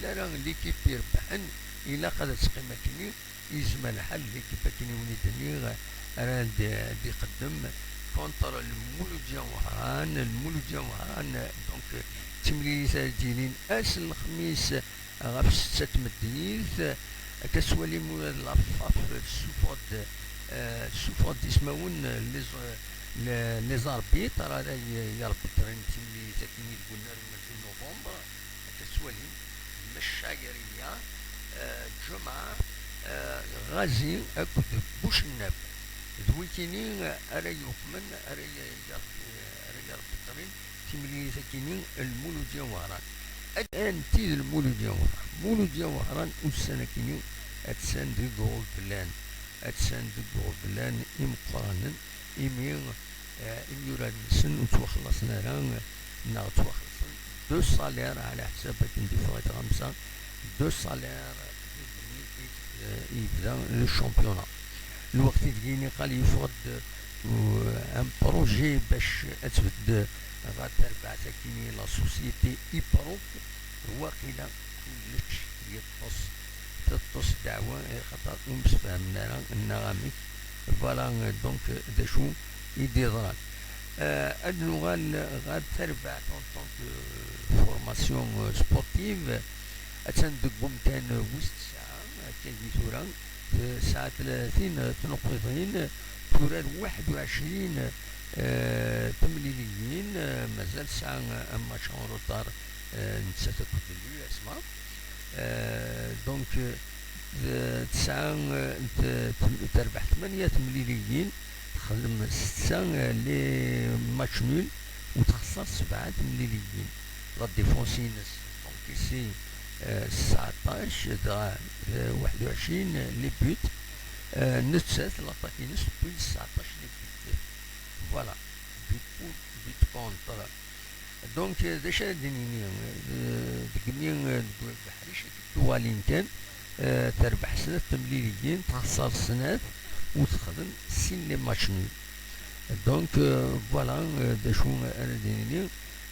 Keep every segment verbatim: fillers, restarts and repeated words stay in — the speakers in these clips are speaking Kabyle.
ara l'équipe irebḥen, ilaq ad teqqim akkenni, yezmer lḥal l'équipe akkenni wen-d-nniɣ ara d-, d-iqeddem contre Lmuludya Wehran. Lmuludya Wehran, donc, d timlilit ara d-yilin ass n lexmis ɣef setta tmeddit. Akka tettwalim ula d la FAF tessufeɣ-d, eh, tessufeɣ-d ismawen les, les, les arbitres ara y-, yerbitren timlilit akkenni deg unnar n novembre. Akka tettwalim, Meccayeria, eh, Ǧumeɛ, eh, Ɣazi akked Bucennaf. D wikini ara yuqmen, ara y-, ara yerbitren timlilit akkenni Lmuludya Wehran. Anti d Lmuludya Wehran? Lmuludya Wehran ussan akkenni attan deg uɣeblan, attan deg uɣeblan imeqqranen, imi, eh, imyurar-nsen ur ttwaxlaṣen ara, neɣ ttwaxlaṣen deux salaires ɛla ḥsab akken d-iffeɣ i tɣamsa, deux salaires deg mi i, eh, yebda le championnat. Lweqt i deg-i niqal yeffeɣ-d, uh, un projet bac ad tbedd ɣer terbaɛt akkenni la société Iprok, waqila kullec yeṭṭes, teṭṭes ddeɛwa, eh, xaṭer ur msefhamen ara nneɣ amek. Voilà, euh, donc, euh, d acu i d-yeḍran. Euh, ad nuɣal ɣer terbaɛt en tant que formation, euh, sportive. Attan deg umkan wis tesɛa, akka i tura, tesɛa tlatin tnuqqiḍin, tura d waḥed u ɛecrin, euh, temliliyin, euh, mazal tesɛa un match en retard, euh, nettat akked l'U S M A. Euh, donc, euh, d-, tesɛa, euh, t-, t-, terbeḥ tmanya temliliyin, texdem setta, euh, les matchs nuls, u texṣer sebɛa temliliyin. La défense-ines, donc ici, euh, tseɛṭac, dɣa, euh, waḥed u ɛecrin les buts, euh, nettat, l'attaque-ines, tewwi-d tseɛṭac les buts. Voilà, but pour, but contre. Donc, euh, d acu ara d-nini? Euh, deg mi, euh, deg uḥric i d-tuɣalin kan, euh, terbeḥ snat temliliyin, texṣer snat, u texdem sin les matchs nuls. Donc, euh, voilà, euh, d acu ara d-nini.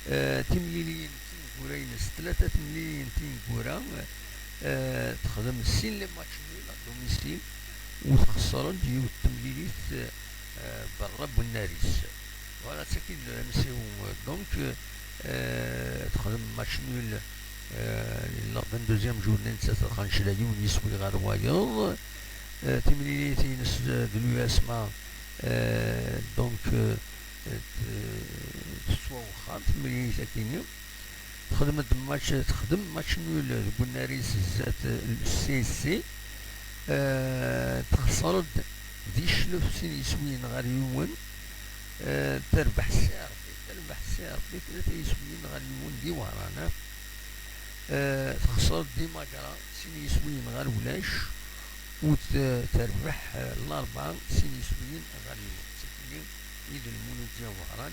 Euh, timliliyin tineggura-ines, tlata temliliyin tineggura, euh, texdem sin les matchs nuls à domicile, u texṣer-d yiwet temlilit, euh, berra n unnar-is. Voilà, d tagi d l'O M C U. Donc, euh, texdem match nul, euh, la vingt-deuxième journée, nettat txenc la yiwen yiswi ɣer wayeḍ. Euh, timlilit-ines, euh, d l'U S M A, euh, donc, euh, t-, tettwawexxer temlilit akkenni. Texdem-d match, texdem match nul deg unnar-is zdat, euh, le C S C. Euh, texṣer-d di cclef sin yiswiyen ɣer yiwen. Euh, terbeḥ C R B, terbeḥ C R B tlata yiswiyen ɣer yiwen di Wehran. Euh, texṣer di Magra sin yiswiyen ɣer ulac. U t-, terbeḥ, euh, Larebɛa sin yiswiyen ɣer yiwen. D tikli i d Lmuludya Wehran.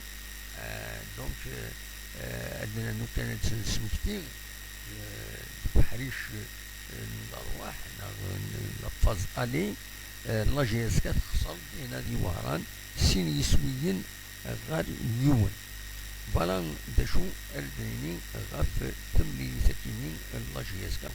Euh, donc, euh, euh, ad nernu kan ad tt-nesmekti, euh, deg uḥric, euh, n lerwaḥ, neɣ n la phase aller, euh, la J S K texṣer dinna di Wehran sin yiswiyen ɣer yiwen. Voilà d acu ara d-nini ɣef temlilit-agi-nni n la J S K.